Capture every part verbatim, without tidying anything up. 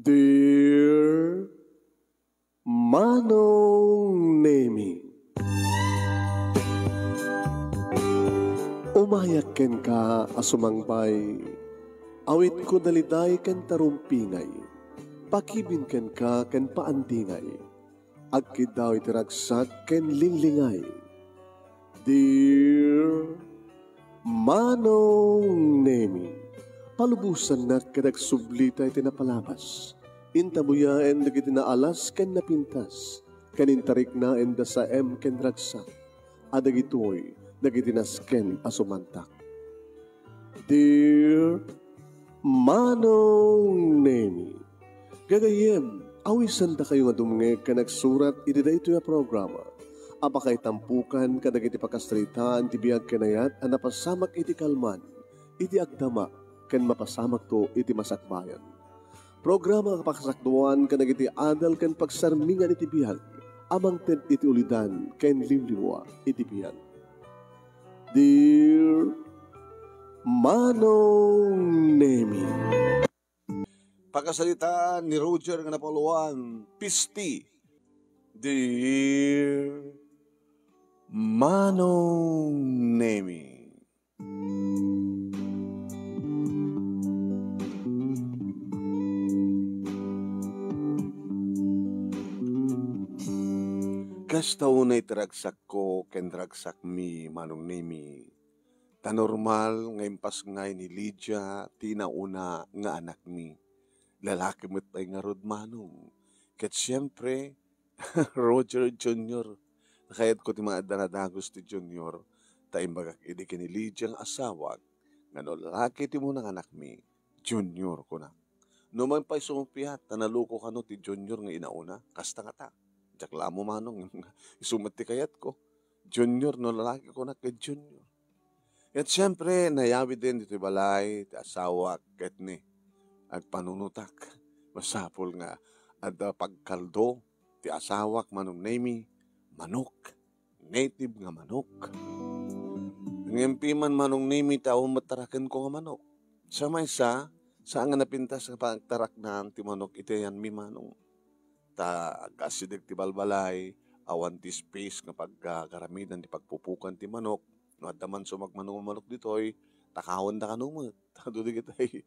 Dear Manong Nemi, umayak kenka a sumangbay, awitko daliday ken tarumpingay, pakibin kenka ken paandingay, agkiddaw iti ragsak ken linglingay. Dear Manong Nemi, palubosannak ket agsublita iti napalabas. Intabuyaen dagiti naalas ken napintas, ken intariknaenda saem ken ragsak, a dagitoy dagiti nasken a sumantak. Dear Manong Nemi, gagayyem, awisendakayo nga dumngeg ken agsurat iti daytoy a programa a pakaitampukan kadagiti pakasaritaan ti biag ken ayat a napasamak iti kalman, iti agdama, ken mapasamakto iti masakbayan. Programa a pakasakduan kadagiti adal ken pagsarmingan iti biag a mangted iti ulidan ken liwliwa iti biag. Dear Manong Nemi. Pakasaritaan ni Roger nga napauluan, Pisti. Dear Manong Nemi. Kasta unay ti ragsakko ken ragsakmi, Manong Nemi. Ta normal nga impasngay ni Lydia ti inauna nga anakmi. Lalaki met pay ngarud, Manong. Ket siempre, Roger Junior. Kayatko ti maadda nga dagus ti Junior, ta imbagak idi ken ni Lydia nga asawak, nga no lalaki ti munang anakmi, Junior kunak. No man pay sumpiat, ta naluko kano ti Junior nga inauna, kasta ngata. Diak la ammo, Manong, isu met ti kayatko. Junior, no lalaki kunak ket Junior. Ket siempre, nayawiden ditoy balay ti asawak ket ni agpanunotak. Masapul nga adda pagkaldo ti asawak, Manong Nemi, manok. Native nga manok. Ngem piman, Manong Nemi, ta awan met tarakenko nga manok. Sa maysa, saan nga napintas nga pagtaraknan ti manok iti ayanmi, Manong. Ta agkaasideg ti balbalay, awan ti space nga paggagaramidan ti pagpupukan ti manok. No adda man sumagmano nga manok ditoy, takawenda kano met. Adu dagitay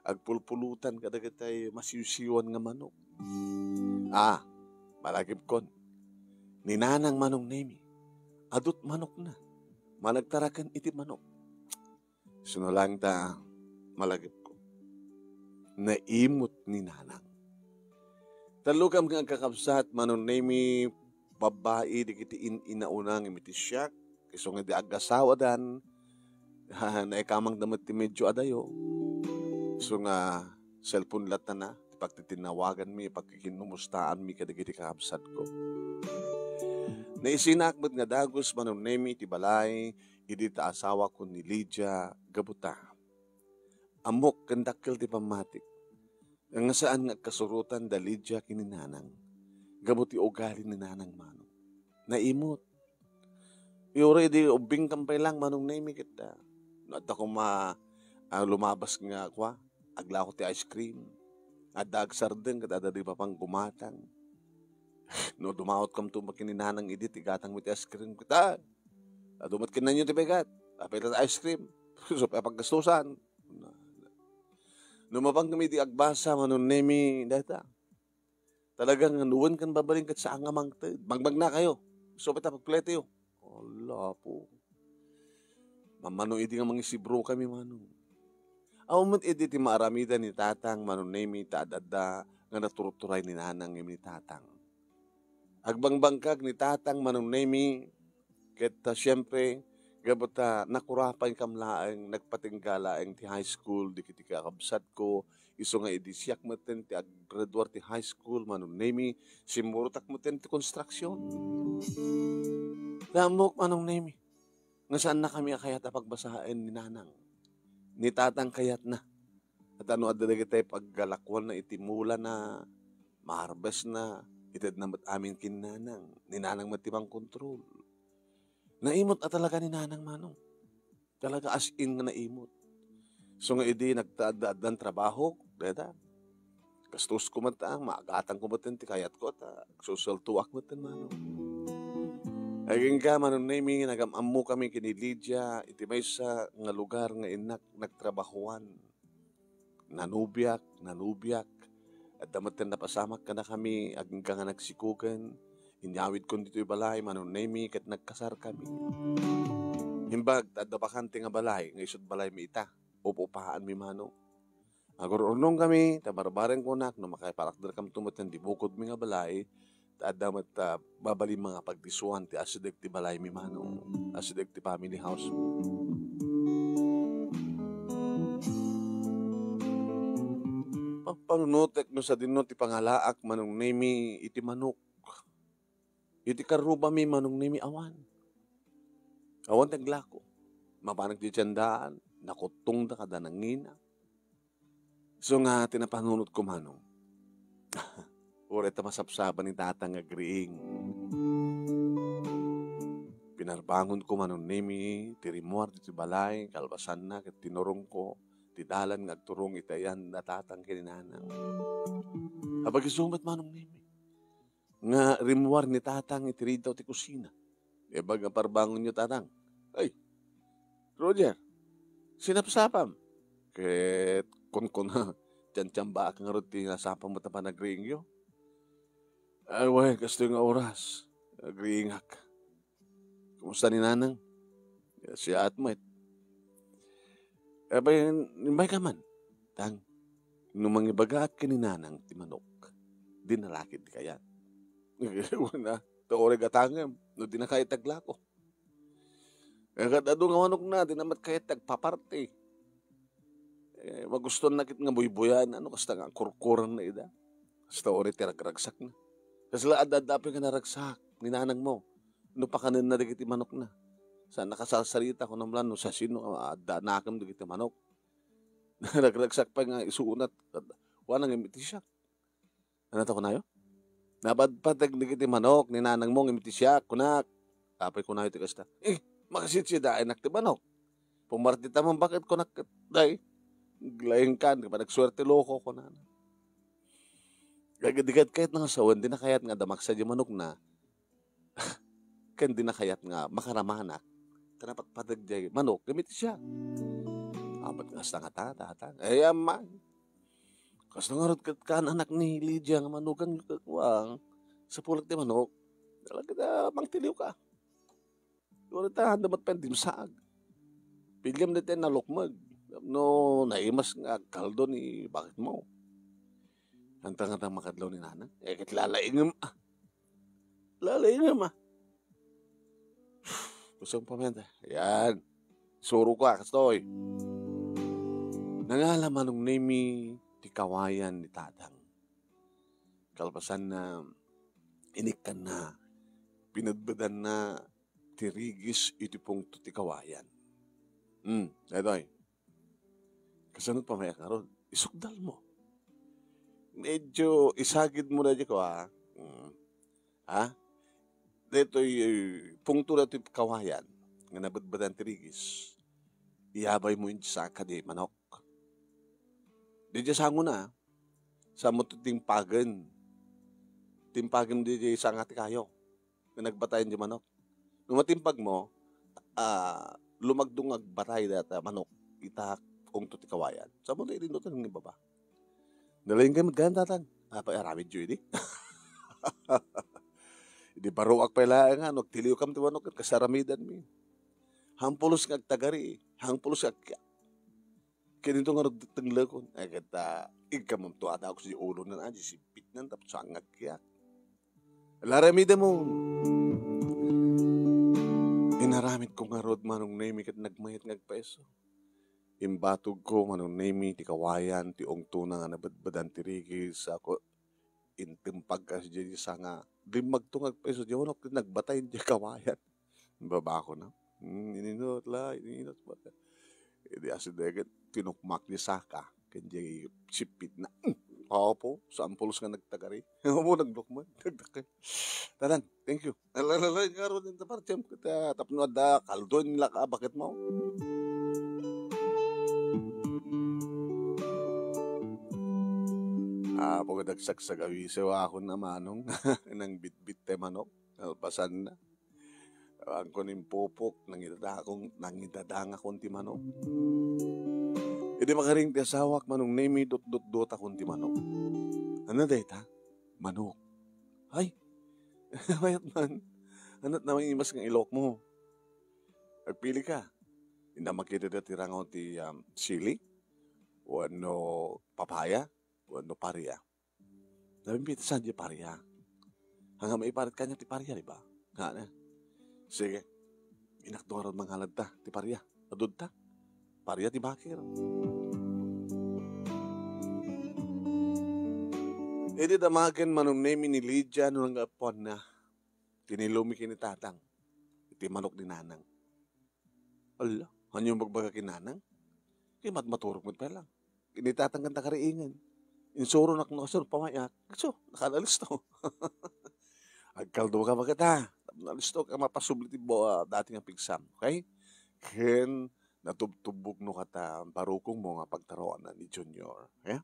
agpulpulutan kadagitay masiwsiwan nga manok. Ah, malagipkon. Ni Nanang, Manong Nemi, adut manokna. Managtaraken iti manok. Isu laeng ta malagipko. Naimut ni Nanang. Tallo kami nga agkakabsat, Manong Nemi, babbai dagiti in-inauna ngem iti siak. Isu nga idi agasawadan, naikamangda met ti medio adayo. Isu nga cellphone latta na ti pagtitinnawaganmi, pagkikinnumustaanmi kadagiti kakabsatko. Naisinak met nga dagus, Manong Nemi, ti balay, idi ta asawakon ni Lydia gapu ta. Ammok ken dakkel ti pammatik nga saan nga agkasurotan da Lydia ken ni Nanang gapu ti ugali ni Nanang, Manong. Naimut. Uray idi ubbingkan pay laeng, Manong Nemi, ket, ah, no adda koma, ah, lumabas nga kua, aglako ti ice cream. Adda agsardeng ket adda di papan gumatang. No dumawatkamto met ken ni Nanang idi ti gatangmi ti ice cream ket, ah, adu met ken nanyo ti bigat. Apay la ti ice cream. Isu pay a paggastusan. No mapan kami idi agbasa, Manong Nemi, dayta. Talaga nga no wen ken babalin ket saan nga mangted. Magmagnakayo. Isu pay ta pagpleteyo. Ala, Apo. Mammano idi nga mangisibro kami, Manong. Awan met idi ti maaramidan ni Tatang, Manong Nemi, ta ad-adda nga naturuturay ni Nanang ngem ni Tatang. Agbangbangkag ni Tatang, Manong Nemi, ket, ah, siempre, gapu ta nakurapankam laeng, nagpatingga laeng ti high school, dagiti kakabsatko, isu nga idi siak metten ti aggraduar ti high school, Manong Nemi, simmurotak metten ti construction. Ammok, Manong Nemi, nga saannakami a kayat a pagbasaen ni Nanang. Ni Tatang kayatna. Ket no adda dagitay paggalakuanna iti mulana, ma-harvestna, itedna met amin ken Nanang. Ni Nanang met ti mangkontrol. Naimut a talaga ni Nanang, Manong. Talaga as in nga naimut. Isu nga idi nagtaadda-addan trabaho, dayta. Gastusko met, ah, maagatangko met ti kayatko, ta agsusueltoak met, Manong. Agingga, Manong Nemi, nagam-ammokami ken ni Lydia iti maysa nga lugar nga innak nagtrabahoan. Nanubiak, nanubiak. Adda met ti napasamak kadakami, agingga nga nagsikogen. Inyawidkon ditoy balay, Manong Nemi, ket nagkasarkami. Imbag, ta adda bakante nga balay, nga isut' balaymi ita. Upa-upaanmi, Manong. Agur-urnongkami, ta barbarengko, nak, no makaipalakderkamto met ti bukodmi nga balay, ta adda met, ah, babalinmi nga pagdisuan ti asideg ti balaymi, Manong, asideg ti family house. Pampanunotek no sadino ti pangalaak, Manong Nemi, iti manok. Iti karrubami, Manong Nemi, awan. Awan ti aglako. Mapanak ti tiendaan, nakuttongda kada nangina. Isu nga ti napanunotko, Manong. Uray ta masapsapa ni Tatang nga agriing. Pinarbangonko, Manong Nemi, ti rimmuar ditoy balay, kalpasanna, ket tinurongko ti dalan nga agturong iti ayan da Tatang ken ni Nanang. Apay, isu met, Manong Nemi, nga rimmuar ni Tatang iti ridaw ti kusina. Imbag nga parbangonyo, Tatang, "Ay, Roger, sinapsapam?" Ket kunkuna, "Tiantiambaak ngarud ti nasapam met a panagriingyo." "Ay, wen, kastoy nga oras, agriingak." "Kumusta ni Nanang?" "Siaat met." "Apay, imbayka man?" "Tang, no mangibagaak ken ni Nanang ti manok, dina la ketdi kayat." "Wen a, ta uray gatangem, no dina kayat ti aglako." "Eh, ket adu nga manokna, dina met kayat ti agpaparti." Eh, magustuanna ket nga buybuyaenna, no kasta nga kurkuranna ida. Kasta uray ti ragragsakna. Kasla adda-adda pay nga naragsak ni nanangmo no pakanenna dagiti manokna. Saan a kasarsarita, kunam la no sasino nga adda nakem dagiti manok. Ragragsak pay nga isunat. Wana nga imiti siak. Ania ti kunayo? "Napadpateg dagiti manok ni nanangmo nga imiti siak," kunak. Apay kunayo ti kasta? "Eh, makasitsidaenak ti manok. Pumartita man baket," kunak ket, "Day, aglaingkan, panagsuerte loko," kunana. Kag-, di ket kayatna nga sawen, dina kayat nga adda maksa diay manokna, ken dina kayat nga makaramanak ta napatpateg diay manok nga imiti siak. Apat nga kasta nga ta, Tatang. Eh, amay. Kasta ngarud ket kaan, anak ni Lydia, nga manugang ket kuang, sapulek ti manok. Talaga ta mangtiliwka. Uray ta, adda met pay dimsaag. Piliam daytoy nalukmeg. No naimas nga agkaldo ni baketmo. Anta nga ta makadlaw ni Nanang? Eh, ket lalaingem, ah. Lalaingem, ah. Kusang pamenta. Yan. Suro ka, kastoy. Nangala Manong Nemi ti kawayan ni Tatang. Kalpasanna, inikkanna, pinedbedanna ti rigis iti pungto ti kawayan. Hmm, daytoy. Kasano pay mayak ngarud? Isukdalmo. Medyo isagidmo daytoy, kua. Hmm. Ha? Daytoy, eh, pungto daytoy kawayan nga nabedbedan ti rigis. Iyabaymo iti sanga kadi manok. Daydiay sangona, saanmo ti timpagen. Timpagen daydiay sanga ti kayo nga nagbatayan diay manok. No matimpagmo, ah, lumagdo nga agbatay dayta manok ita pungto ti kawayan. Saanmo ti ilindutan nga ibaba. Nalaingka met gayam, Tatang. Apay aramidyo idi? Idi baroak pay laeng nga, no agtiliwkam ti manok, ket kasaramidanmi. Hangpulos nga agtagari, hangpulos nga agkiak. Ket inton ngarud tenglekon, ay, ket, ah, igkamamto ata ako sa ulona, ah, di sipitnan, tapos saan nga agkiak. Laramidem. Inaramidko ngarud, Manong Nemi, ket nagmayat nga agpaiso. Imbatogko, Manong Nemi, ti kawayan, ti ungtona nga nabedbedan ti rigis, ako, intimpag kasi diay sanga. Limmagto nga agpaiso, diay manok, nagbatay diay kawayan. Babakona. Hmm, ininot la, ininot ba? Idi asideg, tinukmak diay saka. Ken diay sipitna. Hmm, apo, saanpulos nga nagtagari. Apo, naglukman. Nagdakkel. Tatang, thank you. Ala, ala, ala, nga ron, ita, parti, ita, tapno adda kaldo, inlaka, baketmo. Apo, kadagsagsagawisew akon a manong. Nangbitbit ti manok, kalpasanna. Awan ko nimpupok, nangidadakong, nangidadangakon ti manok. Idi makaring ti asawak, Manong Nemi, dutdutdutakon ti manok. Ania dayta? Manok. Ay, mayat man. Ania ti naimas nga ilokmo? Agpili ka. Inna makita ti rangaw ti, um, sili, wenno papaya, wenno paria. Nabimbit sa di paria. Hanggang maiparit kanya ti paria, di ba? Nga na. Sige. Inakto nga ron mangalad ta ti paria. Adud ta. Paria ti bakir. Idi damagen Manong Nemi ni Lydia no nanggapuanna, tinilumi ken ni Tatang iti manok ni Nanang. Ala, ania ti bagbaga ken Nanang? Ket mat-, maturog met pay lang. Ken ni Tatang ket nakariingan. Insuronak no kasano pamay-ak. So, nakalisto. Agkaldo ka ba kita? Nalisto ka mapasubli ti bo-, ah, dati nga pigsam. Okay? Ken natubtubbogno kata barukongmo nga pagtaroanan ni Junior. Okay?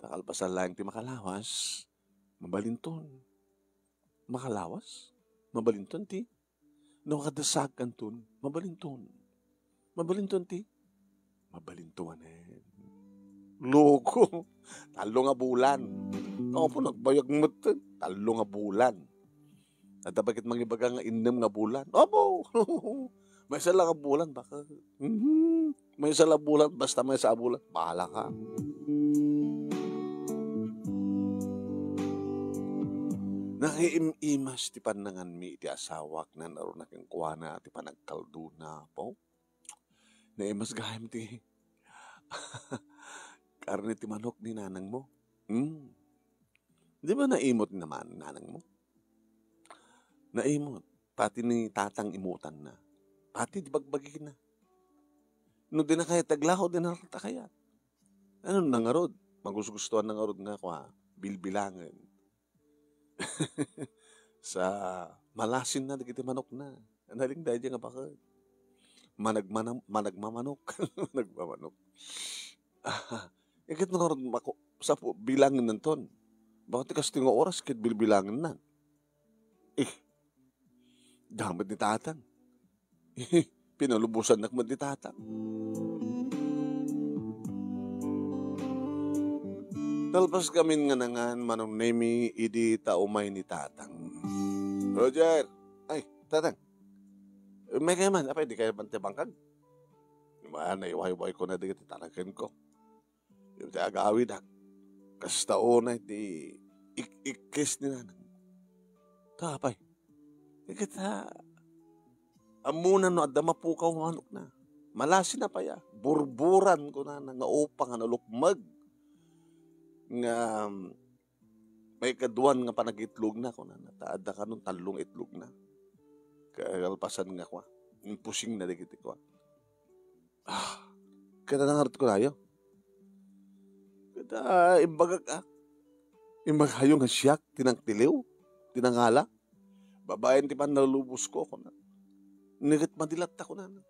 Ta kalpasan laeng ti makalawas, mabalinton. Makalawas? Mabalinton ti? No, kada sakanton, mabalinton. Mabalinton ti? Mabalinton manen. Loko. Tallo nga bulan. Apo, nagbayag met. Tallo nga bulan. Adda ba ket mangibaga nga innem nga bulan? Apo! Maysa la nga bulan, baka. Mhm. Maysa la bulan, basta maysa a bulan, bahala ka. Nakiim-imas ti pannanganmi iti asawak, nanaruna kenkuana ti panagkaldona, apo. Naimas gayam ti karne ti manok ni nanangmo. Hmm. Di ba naimot naman nanangmo? Naimot. Pati ni Tatang imutanna. Pati di bagbagina. No di na kayat aglaho, di na ta kayat. Ano na ngarud? Magusgustuan na ngarud nga kwa, bilbilangen. Sa malasin na dagiti manok na. Nalingday di nga bakit? Managmana-, managmamanok. Managmamanok. Iket na ngarud mako-, sa pu-, bilangen nanton. Bakit ti kastoy nga oras ket bilbilangen na? Eh, damag ni Tatang. Pinalubosannak met ni Tatang. Nalpas kamin nga nangan, Manong Nemi, idi ta umay ni Tatang. Roger! Ay, Tatang! Umay kayo man, apay, di kayo man ti bangkag? Ima, naiwayway ko na di ti taraken ko. Iti agawidak, kasta unay ti ik-ikkis ni nanang. Ta apay? Iket ta, ammona no adda mapukaw nga manokna. Malasi na pay a. Burburan, kunana, nga upang nga nalukmeg. Nga, um, maikaduan nga panagitlogna, kunana. Ta adda kanon tallo nga itlogna. Kalpasan nga kwa. Impusing na dagiti kwa. Ah, ket nangarud ko layo. Ket, ah, imbagak, ah. Imbagayo nga siak ti nangtiliw, ti nangala. Babaen ti pannalubos ko, kuna. Ni ket madilat ta, kunana.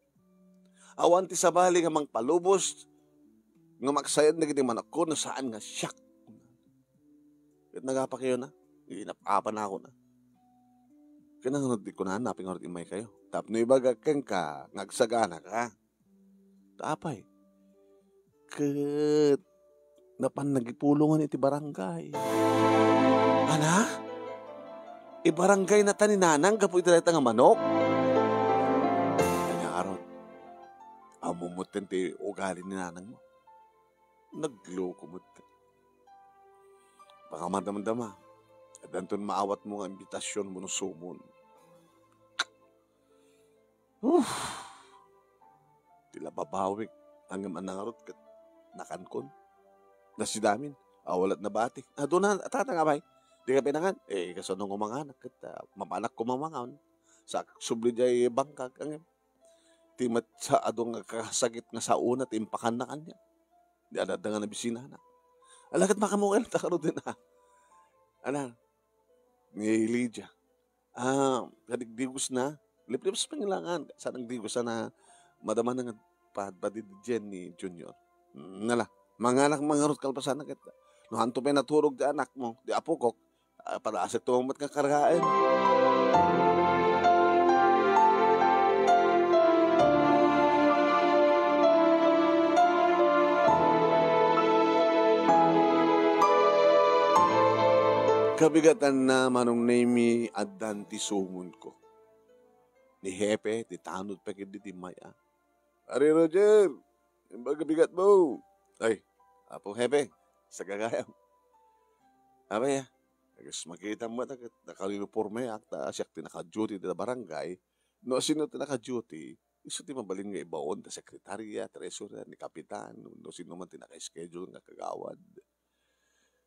Awan ti sabali nga mangpalubos, nga maksayan dagiti manokko, no saan nga siak. Ket nagapakayo na, inap-apan ako na. Ket nangarud di kunana, apay ngarud immay kayo? Tapno ibagak kenka, nga agsagana ka. Ta apay? Ket napan nagipulongan iti barangay. Ana? Ibarangay na ta ni nanang gapu iti dayta nga manok? Ania ngarud? Ammom metten ti ugali ni nanangmo. Nagloko met. Baka madamdama. Addanton maawatmo nga imbitasion wenno sumon. Uf! Ti la babawik, ngem a nangarud ket nakankon. Nasidamin, awalat nabati. Aduna, Tatang, apay, di ka pinangan? Eh, kasano nga manganak ket, ah, mapanak ko mamangan. Sa subli jay bangkag, ngem. Ti met sa adu nga kasagit nga saona ti impakanna kaniak. Di adda nga nabisinana. Ala ket makamungel ta karudin, ah. Ana, ni Lydia. Ah, kadigdigos na. Liplips pangilangan. Sa nagdigos na madama na nga pa-, padididyen ni Junior. Nala, manganak mangarot kalpasan na ket. No, hanto pay naturog ti anakmo, ti apok, ah, padasekto met nga kargaen. Kabigatanna, Manong Nemy, addan ti sumonko. Ni Hepe, ti tanod pay ketdi ti may-a. "Pare Roger, imbag a bigatmo." "Ay, Apo Hepe, sagagayam." "Apay a, kas makitam met a ket nakaunipormeak ta siak ti naka-duty ita barangay. No sino ti naka-duty, isu ti mabalin nga ibaon ta sekretarya, treasurer, ni kapitan, no sino man ti naka-schedule nga kagawad.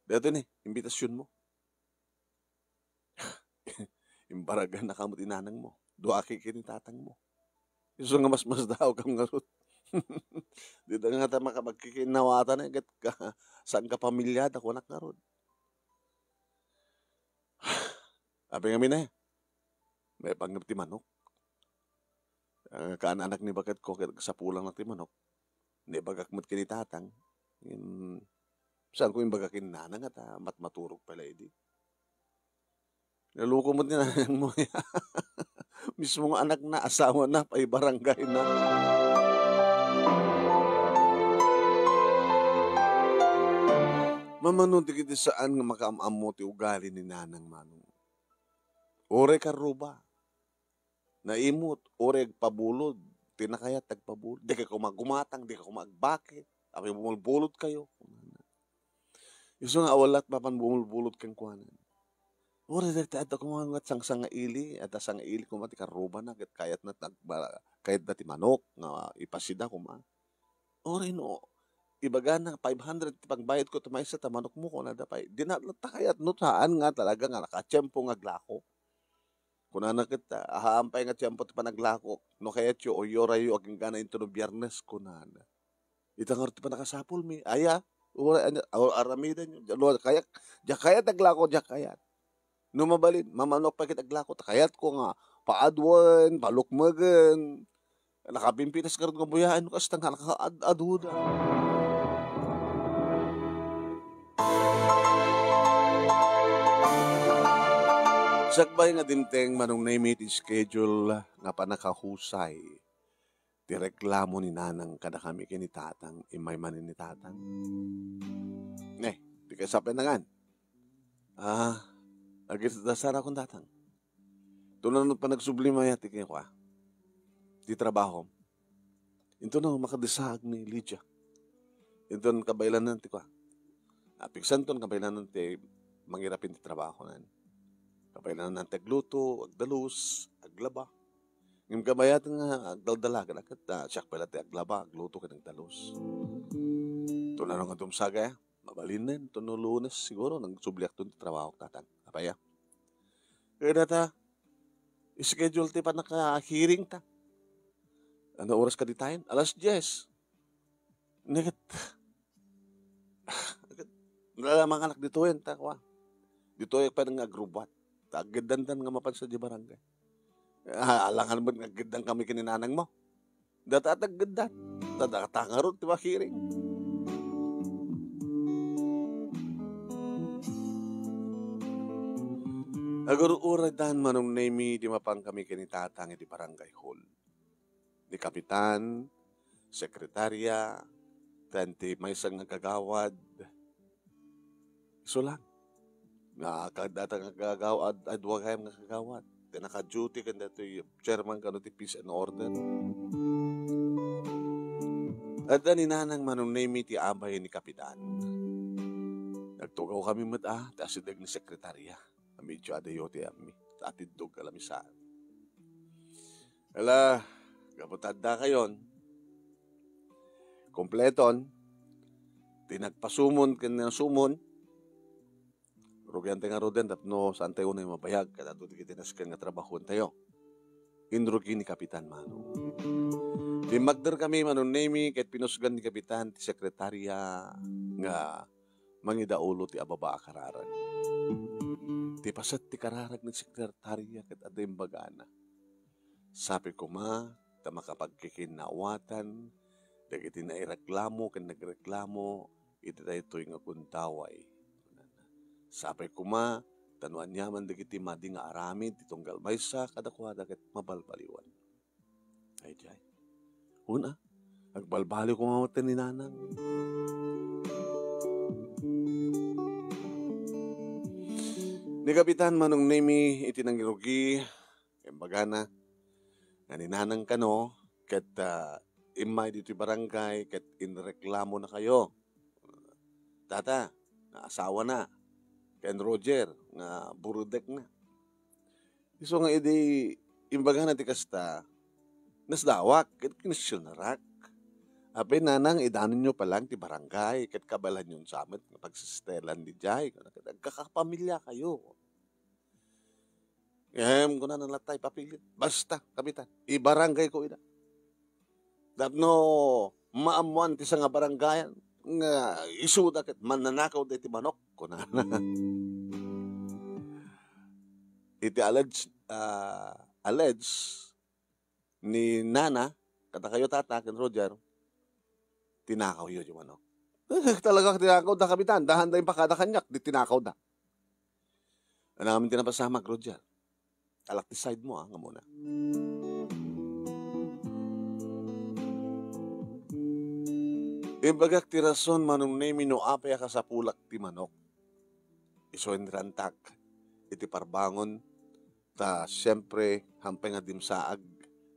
Daytoy ni, imbitasionmo." Imbaraganaka met ni nanangmo. Duaki ken ni tatangmo. Isu nga masmasdaawkam ngarud. Dita ngata makapagkikinnawatan ket ka, saan ka pamilyada, kunak ngarud. Apay ngamin a, maipanggep ti manok. Ah, kaan-anak ni baketko ket agsapulanna ti manok. Naibagak met ken ni tatang. Ngem, saanko imbaga ken nanang a ta matmaturog pay la idi. Naloko met ni nanangmo. Mismo nga anakna, asawana, paibarangayna. Mamano dagiti saan nga makaam-ammo ti ugali ni nanang, Manong. Uray karruba. Naimut, uray agpabulod, ti nakayat agpabulod. Dika koma gumatang, dika koma agbakit. Apay bumulbulod kayo. Isu nga awalat mapan bumulbulod kenkuana. Uray dagiti adda koma nga sangsangaili, adda sangaili koma ti karrubana, ket kayatna ti agba-, kayatna ti manok nga ipasida koma. Uray no, ibagana, "Five hundred ti pagbayadko ita maysa ta manokmo," kunada pay. Dina latta kayat no saan nga talaga nga nakatiempo nga aglako. Kunana ket, "Ahaan pay nga tiempo ti panaglako. No kayatyo, uyorayyo agingga intono Biernes," kunana. Ita ngarud ti panakasapulmi. Aya, uray, ania, aw-, aramidenyo. Diak kayat, diak kayat aglako, diak kayat. No mabalin, mamanok pay ket aglako, ta kayatko nga paaduen, palukmegen. Nakapimpitas ngarud nga buyaen, no kasta nga nakaad-aduda. Sakbay nga dimteng, Manong Nemy, ti schedule nga panakahusay ti reklamo ni nanang kadakami ken ni tatang, immay manen ni tatang. Ne, ti kaysa pay nangan. Ah, agdasdasar ako ni tatang. Ito na no panagsubli maya ti kua, ti trabaho. Ito na makadisaag ni Lydia. Ito na kabaelanan ti kua. Apigsanton kabaelanan ti mangirapin ti trabaho nan. Kabaelanan ti agluto, agdalus, aglaba. Ngem kabayat nga agdaldala, ket, ah, siak pay la ti aglaba, agluto, ken agdalus. Ito na nga dumsaga, mabalinen, ito no Lunes, siguro, nagsubliakton ti trabaho, tatang. Apay a? Kaya data, schedule ti panaka-hearing ta. Ano oras ka ditayen? Alas dies. Neket, nalamanganak ditoyen, ta kua. Ditoy pay nga agrubat. Ta aggeddantan nga mapan sa di barangay. Ah, alangan met nga aggeddan kami ken ni nanang mo. Data at aggeddan. Ta data ngarud ti makiring. Agur-uray dan Manong Nemy, di mapan kami ken ni tatang iti barangay hall. Ni kapitan, sekretarya, ken ti maysa nga kagawad. Isu lang. Nga, kadata nga kagawad, ay, dua gayam nga kagawad. Ti naka-duty ken datoy chairman kano ti peace and order. Adda ni nanang Manong Nemy ti abay ni kapitan. Nagtugaw kami met, ah, ti asideg ni sekretarya. Medyo adayo ti ammi. Ta atiddog a lamisaan. Ala, gapu ta adda kayon, kompleton, ti nagpasumon ken nasumon, rugian tayo nga ruden tapno saan tayo unay mabayag, kadagiti nasken nga trabahoan tayo. Inrugi ni Kapitan Manong. Limmagder kami, Manong Nemy, ket pinusgan ni Kapitan ti sekretarya nga mangidaulo ti ababa a kararag. Ti paset ti kararag ni sekretarya ket adda imbagana. Sapi koma ta makapagkikinnaawatan dagiti naireklamo ken nagreklamo iti daytoy nga gundaway Sapay koma ta no aniaman dagiti madi nga aramid ti tunggal maysa kadakuada ket mabalbaliwan. Ay, diay. Una, agbalbaliw koma met ni Nanang. Ni Kapitan Manong Nemi iti nangirugi, imbagana nga ni Nanang kano, ket, ah, immay ditoy barangay, ket inreklamona kayo. Tata, nga asawana, ken Roger, nga burudekna. Isu nga idi imbagana ti kasta, nasdawak, ket kinestionarak. Apay, Nanang, idanonyo pa lang ti barangay, ket kabaelanyon sa met nga pagsisitelan diay, kuna ket agkakapamilya kayo. Ngem, kunana latta, ipapilit. Basta, Kapitan, ibarangay ko ida. Tapno maammoan ti sangabarangayan nga isuda ket mannanakaw daytoy manok, kunana. Iti alleged, ah, alleged ni Nana, kadakayo, Tata, ken Roger, tinakawyo ti manok. Eh, talaga tinakawda, Kapitan. Dahan da impakada kaniak, di tinakawda. Ania ngamin ti napasamak, Roger? Alak ti side mo, ah, nga muna. Imbagak ti rason, Manong Nemi, no apay a kasapulak ti manok. Isu inrantak iti parbangon, ta siempre, hampay nga dimsaag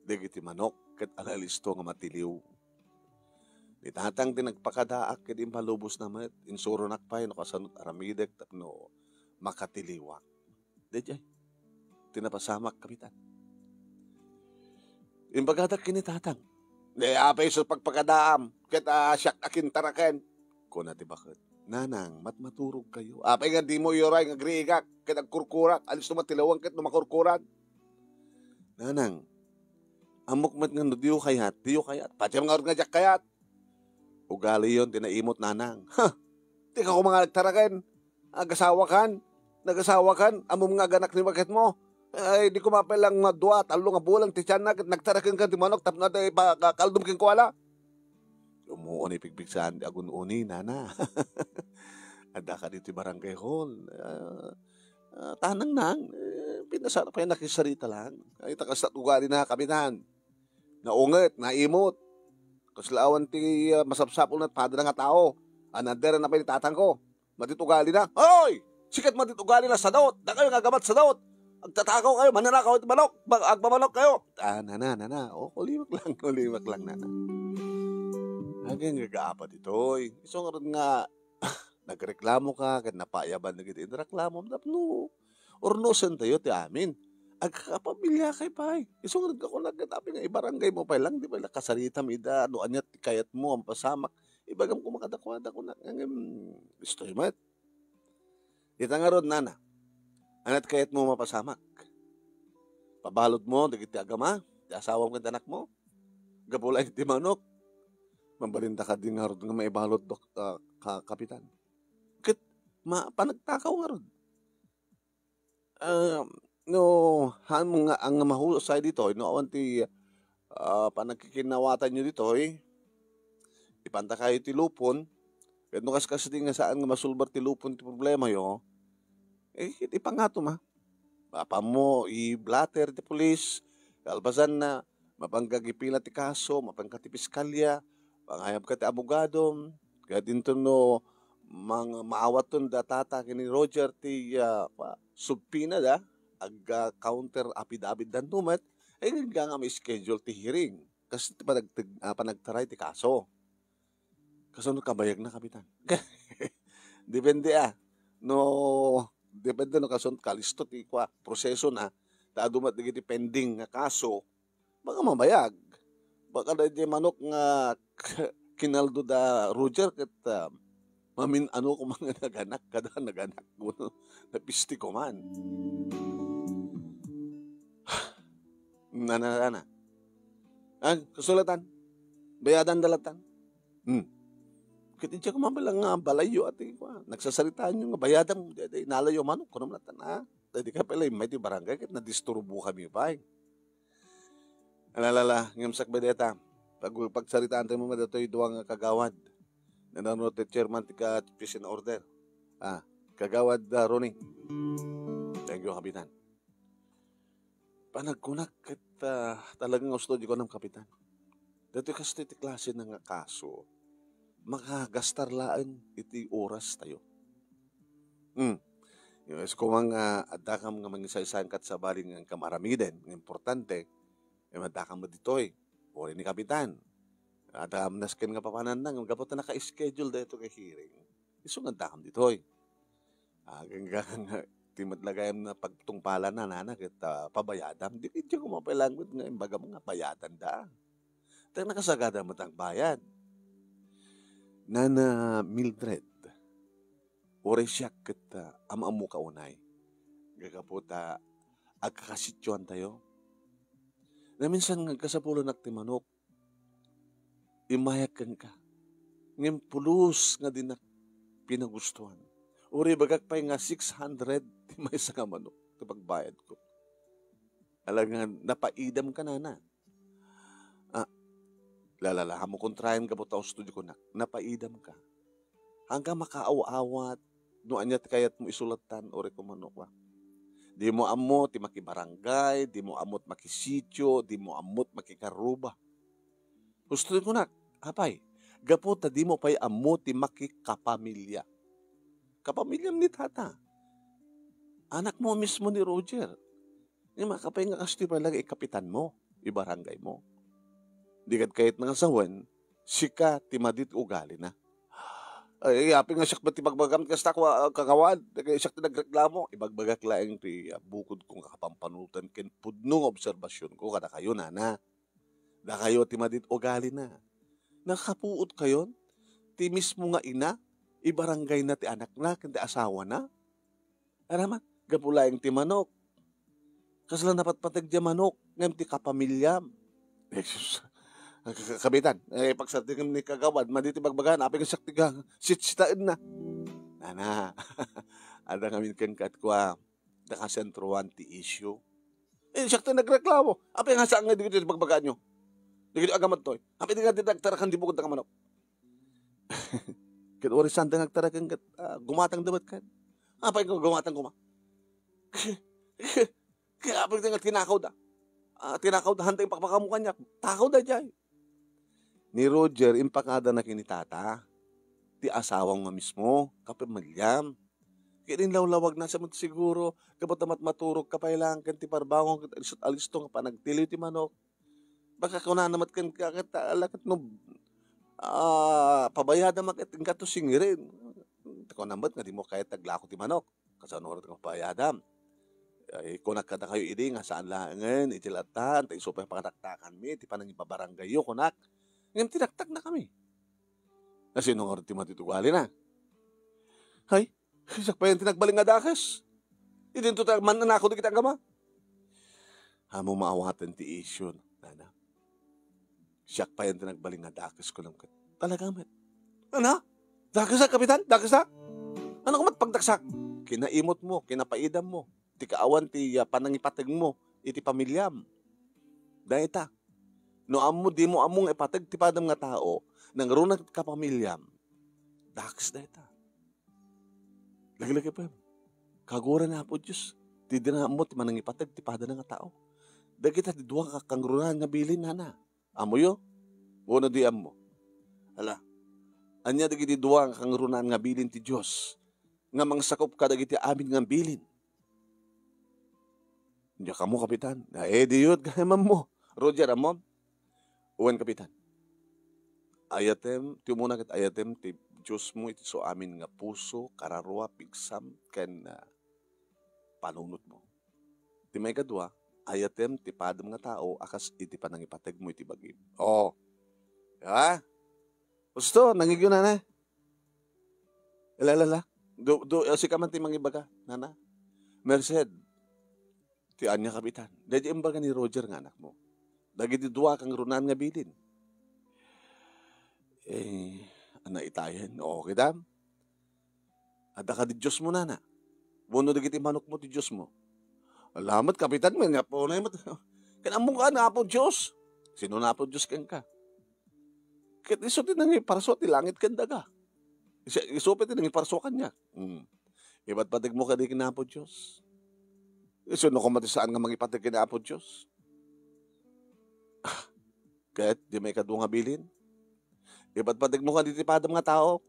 dagiti manok ket alalisto nga matiliw. Ni Tatang ti nagpakadaak ket impalubosna met, insuronak pay no kasano ti aramidek tapno makatiliwak. Daydiay ti napasamak, Kapitan. Imbagadak ken ni Tatang, "Di apay isu pagpakadaam, ket, ah, siak a kintaraken," kuna ti baket. "Nanang, matmaturog kayo. Apay nga dimo iuray nga agriigak ket agkurkurak, alisto matiliwan ket no makurkuran?" "Nanang, ammok met nga no diyo kayat, diyo kayat. Patiem ngarud nga diak kayat." "Ugaliyon ti naimot, Nanang." "Ha! Dika koma nga nagtaraken. Agasawakan. Nagasawakan. Ammom nga aganak ni baketmo. Ay, di koma pay lang nga dua, tallo nga bulan ti tianna ket nagtarakenka ti manok tapno adda ipakaldom kenkuana." "Umuon ipigpigsaan ti agun-uni, Nana." "Addaka ditoy barangay hall. Ah, ah, tanang nang, eh, pinasar-, pay nakisarita lang. Ay, ta kasta ugalina, Kapitan. Naunget, naimot. Kasla awan ti, ah, masapsapulna ti padana nga tao. Another na pay ni tatangko. Madi ti ugalina." "Hoy! Sikat madi ti ugalina, sadot! Dakayo nga agamat, sadot! Agtatakaw kayo, mannanakaw iti manok, ba-, agmamanok kayo!" "Ah, nana, nana. O, ulimek lang, ulimek lang, nana." Aginggaga apa ditoy? Isu ngarud nga nagreklamo ka, ket napayaban dagiti inreklamom tapno urnosentayo ti amin. Agkakapamilya kay pay. Isu ngarud nga kunak ket apay nga ibarangay mo pay lang, di ba, la kasaritam ida, no ania ti kayatmo a mapasamak. Ibagam koma kadakuada, kunak, ngem istoy met. Ita ngarud, nana, ania ti kayatmo mapasamak? Pabaludmo dagiti agama, ti asawam ken ti anakmo? Gapu laeng ti manok? Mabalinda kadi ngarud nga maibalud, dok-, ah, ka-, Kapitan. Ket ma-, panagtakaw ngarud. Ah, no, haan nga, nga mahusay ditoy, no awan ti, ah, panagkikinnawatanyo ditoy, ipantakayo ti lupon, ket no kaskasdi nga saan nga masulbar ti lupon ti problemayo, eh, ipangatom, a. Mapanmo i-blotter ti pulis, kalpasanna, mapangka agipila ti kaso, mapangka ti piskalya, pangayabka ti abogado, ket inton no mang-, maawatton da tata ken ni Roger ti, ah, pa-, subpoena da, ag-, ah, counter affidavit da no met, ay, nga ma-schedule ti hearing. Kas ti panagteg-, ah, panagtaray ti kaso. Kasano kabayagna, Kapitan? Depende, a. No, depende no kasano kalisto ti kua, prosesona, ta adu met dagiti pending nga kaso, baka mabayag. Baka daydiay manok nga kinaldo da Roger ket, ah, mamin-ano koma nga naganak, kada naganak kuno, napisti koman. Nana, nana. Ah, kasulatan. Bayadan da latan. Hmm. Ket idiay koma pay lang nga balayyo, ati, kua, nagsasaritaanyo nga bayadam, di, di, inalayo manok, kunam latan, a. Daydi ka pay la immay ti barangay, ket nadisturbokami pay. Alalala, ngem sakbay dayta, pag-, pagsaritaantayo met datoy dua nga kagawad. Nanurot ti chairman ti ka-, peace and order. Ah, Kagawad, ah, Ronnie. Thank you, Kapitan. Panagkunak ket, ah, talaga nga usto di kunam, Kapitan. Datoy kastoy ti klase na nga kaso, makagastar laeng iti oras tayo. Hmm. Yes, kung, ah, adda kam nga mangisaysayan kat sabali nga inkam aramiden, nga importante, eh, adda kam ditoy. Uri ni Kapitan. Adda kam nasken nga papananna, gapu ta naka-schedule daytoy nga hearing. Isu nga adda kam ditoy. Agingga nga ti met la gayam nga pagtungpalan, nana, ket, ah, pabayadam. Di, di ko mapailangot nga imbagam nga bayadanda. Ta nakasagada met agbayad. Nana Mildred, uray siak ket, ah, am-ammoka unay. Gagapu ta agkakasitioantayo. Naminsan nga agkasapulannak ti manok, immayak kenka. Ngem pulos nga dinak pinagustuan. Uray ibagak pay nga six hundred ti maysa nga manok ti pagbayadko. Ala nga napaidam ka, nana. Ah, lalala, ammo kontraen gapu ta usto di kunak. Napaidam ka. Haanka makaaw-awat no ania ti kayatmo isulatan, uray kumano, wa. Dimo ammo ti makibarangay, dimo ammo ti makisitio, dimo ammo ti makikarruba. Husto ti kunak, apay, gapu ta dimo pay ammo ti makikapamilia. Kapamiliam ni tata. Anakmo mismo ni Roger. Ngem apay nga kastoy pay laeng ikapitanmo, ibarangaymo. Di kad kayatna nga sawen, sika ti madi ti ugalina. Ay, apay nga siak met ti bagbagam, kasta ko, ah, kagawad, siak ti nagreklamo. Ibagbagak laeng ti, ah, bukodko nga kapampanunotan ken pudno nga obserbasionko kadakayo, nana. Dakayo ti madi ti ugalina. Nakapuot kayon, ti mismo nga ina, ibarangayna ti anakna ken ti asawana. Aramma, gapu laeng ti manok. Kasla napatpateg ti manok, ngem ti kapamiliam. Eh, sus. Ka-, ka-, kapitan, eh, pagsardengem ni kagawad, madi ti bagbagaan, apay nga siak ti ga-, sitsitaenna. Nana, adda ngamin kenka ti kua, nakasentroan ti issue. Eh, siak ti nagreklamo. Apay nga saan nga dagiti bagbagaanyo? Dagiti agamadtoy. Apay di nga ti nagtarakan di bukod nga manok. Ket uray saanda nga agtaraken ket, ah, gumatangda met ken. Apay nga gumatang koma? Kaya apay nga tinakawda? Ah, tinakawda, hantay pakpakamukan niya. Takawda jay. Ni Roger, impakada na ken ni tata. Ti asawam nga mismo, kapamiliam. Ket inlawlawagna sa met siguro, gapu ta matmaturog ka pay laeng ken ti parbangon ket alisto, alisto nga panagtiliw ti manok. Baka kunana met kenka ket, ala ket no, ah, pabayadam ket inkato singirin. Kunana met nga dimo kayat aglako ti manok. Kasano nga pabayadam? Ay, kunak kadakayo idi nga saan laengen iti latan, ta isu pay pangataktakanmi ti panangibabarangayyo, kunak. Ngem tinaktaknakami. Asino ngarud ti madi ti ugalina? Hay, siak pay ti nagbalin nga dakes. Idinto ta mannanakaw dagiti agama. Ammo maawaten ti issue, nana. Siak pay ti nagbalin nga dakes, kunam ket. Talaga met. Ana? Dakesa, Kapitan? Dakesa? Ano ka met pagdaksak? Kinaimot mo, kinapaidam mo. Ti kaawan ti, ah, panangipategmo iti pamiliam. Dayta. No ammo, dimo ammo nga ipateg ti padam nga tao, nangruna ket kapamiliam, dakes dayta. Lagilagipem, kaguran ni Apo Dios ti dina ammo ti manangipateg ti padana nga tao. Dagita ti dua nga kangrunaan nga bilin, nana. Ammoyo? Wenno di ammo? Ala, ania dagiti dua nga kangrunaan nga bilin ti Dios nga mangsakup kadagiti amin nga bilin? Diak ammo, Kapitan. Ay, diyo, gayamanmo. Roger, ammom? Wen, Kapitan. Ayatem, ti umuna ket ayatem ti Diosmo iti su amin nga puso, kararua, pigsam, ken, ah, panunotmo. Ti maikadua, ayatem ti padam nga tao a kas iti panangipategmo iti bagim. Oh. Ha? Husto, nangigyo, nana? Ala, ala, ala. Do, do, eh, sika man ti mangibaga, nana. Merced, ti ania, Kapitan? Daydi imbaga ni Roger nga anakmo. Dagiti dua kangrunaan nga bilin. Eh, ana itayen. Oo, kitam? Adda kadi Diosmo, nana? Wenno dagiti manokmo ti Diosmo? Ala met, Kapitan, men, nga punay met. Ken ammok a ni Apo Dios. Sino ni Apo Dios kenka? Ket isu ti nangiparso ti langit ken daga. Isu, isu pay ti nangiparso kaniak. Hmm. Ipatpategmo kadi ken Apo Dios. Isu no koma ti saan nga mangipateg ken Apo Dios. Ket di maikadua nga bilin, ipatpategmo kadi ti padam nga tao.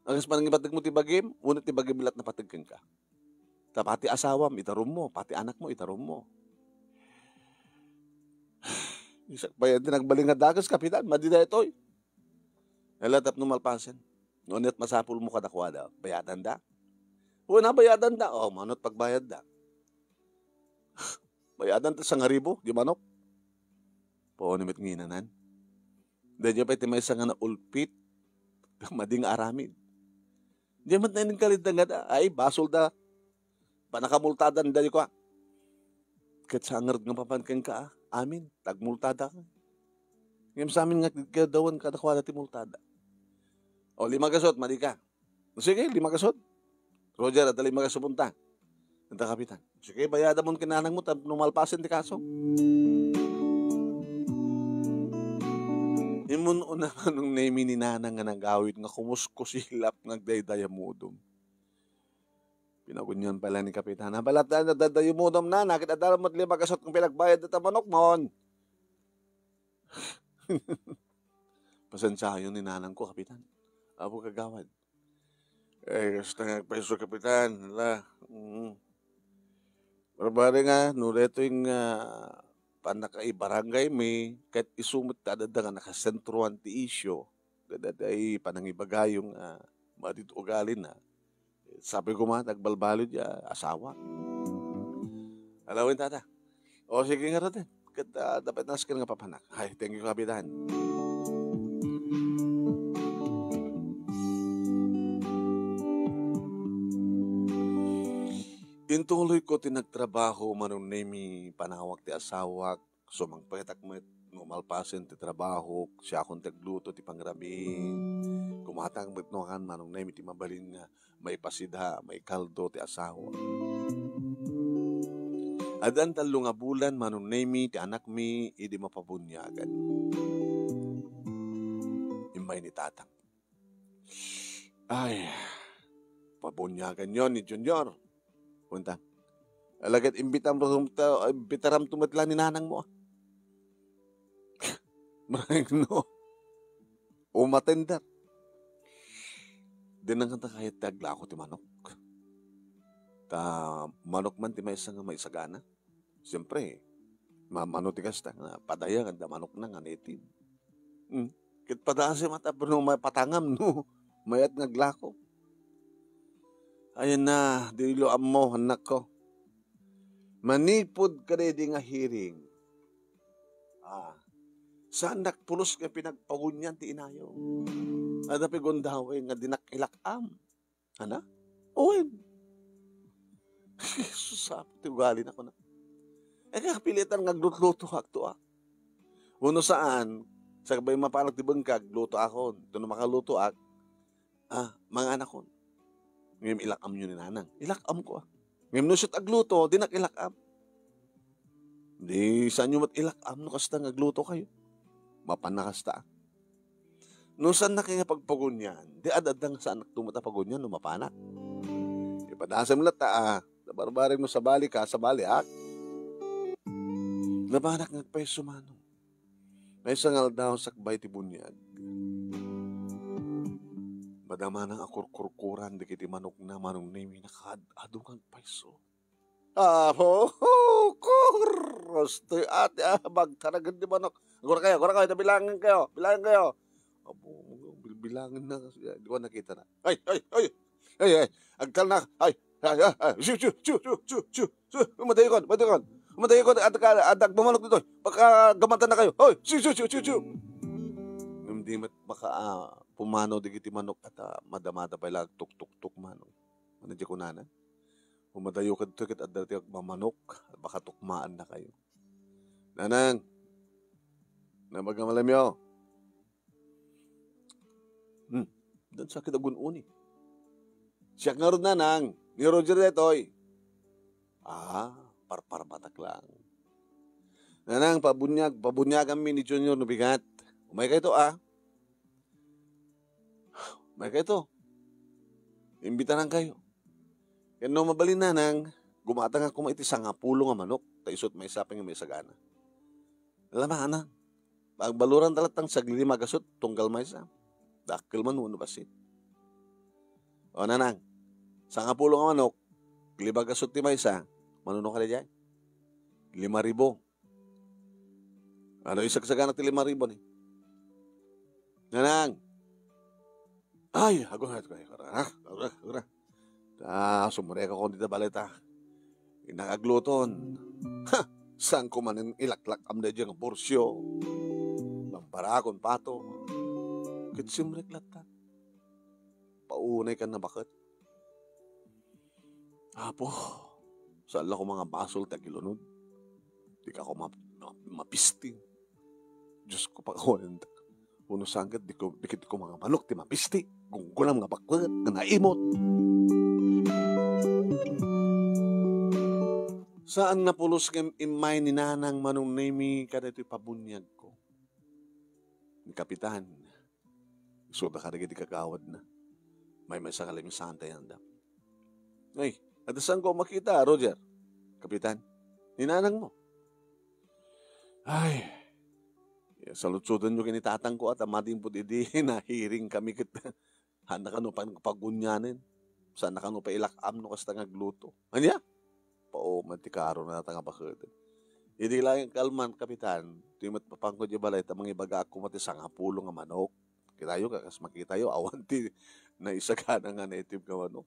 Agas man nga ipateg mo ti bagim, wenno ti bagim la't napateg kenka. Ta pati asawam, itarummo, pati anakmo, itarummo. Isak bayan ti nagbalin nga dakes, Kapitan, madi daytoy. Ala, tapno malpasen. No ania't masapulmo kadakuada, bayadanda? Wen a, bayadanda. O, mano't pagbayadda? Bayadanta sangaribu, di manok. Paano met nginanan? Daydiay pay ti maysa nga naulpit, madi nga aramid. Di met naining kalidda nga da, ay, basol da. Panakamultadan da, di kua. Ket sa ngarud nga papan kenka, a, amin, tagmultada ka. Ngem sa amin nga kadawan kadakuada ti multada. O, lima gasot, madi ka. Sige, lima gasot. Roger, adda lima gasot punta. Anta, Kapitan. Sige, bayadamon ken nanangmo tapno malpasen ti kaso. Immun-una Manong Nemi ni Nanang nga nagawid nga kumuskusilap nga agdaydayamudom. Pinagunyan pay la ni Kapitan. Balat da, daydayamudom, Nana, ket adda met lima gasot nga pinagbayad dayta manokmon. Pasensiayon ni Nanangko, Kapitan. Apo Kagawad. Eh, kasta nga agpayso, Kapitan. Ala, mm. Barbareng, no daytoy nga pannakaibarangay mi, ket isu met ti adda nga nakasentroan ti isyu, ket daytoy panangibagayo nga madi ti ugalina. Sabi ko man, agbalbaliw ti asawa. Ala wen, tata. O, sige ngarud, eh. Ket, ah, dapat nasken nga papanak. Ay, thank you, Kapitan. Intuloyko ti nagtrabaho, Manong Nemi, panawak ti asawak, sumangpetak met no malpasen ti trabahok, siakon ti agluto ti pangrabii. Kumatak met no kan Manong Nemi ti mabalin nga maipasida, maikaldo ti asawa. Addan tallo nga bulan, Manong Nemi, ti anakmi idi mapabuniagan. Immay ni Tatang. Ay, pabuniaganyo ni Junior. Kunta. Alagad imbitam, imbitaramto met la ni nanangmo, a. Marayno. Umatender. Di na kanta kayat ti aglako ti manok. Ta manok man ti maysa nga maisagana. Siyempre, mamano ti kasta, nga padaya, nga da manokna nga native. Hmm. Ket padasem a tapno mapatangam no mayat nga aglako. Ayan na, dilo ammo, anakko. Manipud kadaydi nga hearing, ah, saannak pulos nga pinagpagunyan ti inayo. Adda pay gundaway nga dinak ilak-am. Ana? Wen. Jesus, apo ti ugalina, kuna. Eh, kapilitan nga aglutlutoak to, a. Wenno saan, sakbay mapanak ti bengka, aglutoakon. Tapno makalutoak, ah, manganakon. Ngem ilak-amyo ni nanang. Ilak-amko, a. Ngem no isu ti agluto, dinak ilak-am. Di saanyo met ilak-am no kasta nga aglutokayo. Mapan a kasta, a. No saannak nga pagpagunyan, di ad-adda nga saannak met a pagunyan no mapanak. Ipadasem latta, a. Nabarbarek no sabalika, sabaliak. Napanak nga agpayso, Manong. Maysa nga aldaw sakbay ti buniag, madama nang akurkurkuran dagiti manokna, Manong Nemi, nakaad-ado nga agpayso. Apo, kur! Astoy ati, a, bagtaragen ti manok. Agurakayo, agurakayo, ta bilangen kayo, bilangen kayo. Apo, bilbilangen na, di ko nakita na. Ay, ay, ay! Ay, ay! Agtalna! Ay, ay, ay, ay! Siu, siu, siu! Umatayakon, umatayakon! Umatayakon, adda ka, adda agmamanok ditoy. Baka gamatan na kayo. Hoy, siu, siu, siu, siu, siu! Ngem di met maka, a, pumanaw dagiti manok, ket, a, madamada pay la agtuktuktok, Manong. Ano di kunana? Umadayo kadto ket adda ti agmamanok, baka tukmaan na kayo. Nanang, nabagam alamyo. Hmm, dan sakit agun-uni. Siak ngarud, Nanang, ni Roger daytoy. Ah, parparmatak lang. Nanang, pabuniag, pabuniaganmi ni Junior no bigat. Umay kayto, a. Umay kayto. Imbitanan kayo. Ken no mabalin, Nanang, gumatangak koma iti sangapulo nga manok, ta isut maysa pay nga maisagana. Ala, Nanang, pagbaloranta latta ti saglima a gasut, tunggal maysa. Dakkel man wenno bassit. O, Nanang, sangapulo nga manok, lima gasut ti maysa, mano kadi diay? Lima ribu. Ano isagsagana ti lima ribu ni? Nanang! Ay, ago, ago, ago, ago, ago, ago. Ta, sumrekakon dita balay ta. Innak agluton. Ha! Saan ko man ilaklak-am daydiay nga bursio? Mambarakon pato. Ket simrek latta. Paunay kan nabaket. Apo, saan la koma nga basol ti agilunod. Dika koma ma-, mapisti. Diosko, pakawanendak. Wenno saan ket di ko, di ket koma nga manok ti mapisti. Gunggunam nga baket nga naimot. Saan napulos nga im-, immay ni Nanang Manong Nemi kadaytoy pabuniagko. Ni Kapitan, isuda kadagiti kagawadna. Maymaysa nga lamisaanta yanda. Ay, adda saanko a makita, Roger. Kapitan, ni Nanang mo. Ay, salutsodanyo ken ni Tatangko a ta madimpod idi nahearing kami ket haanna kano pag-, pagunianen. Saanna kano pailak-am no kasta nga agluto. Ania? Pauma ti karona ta nga baketen. Idi laeng kalman, Kapitan, ti met papanko diay balay ta mangibagaak koma ti sangapulo nga manok. Kitayo, kas makitayo, awan ti naisagana nga native nga manok.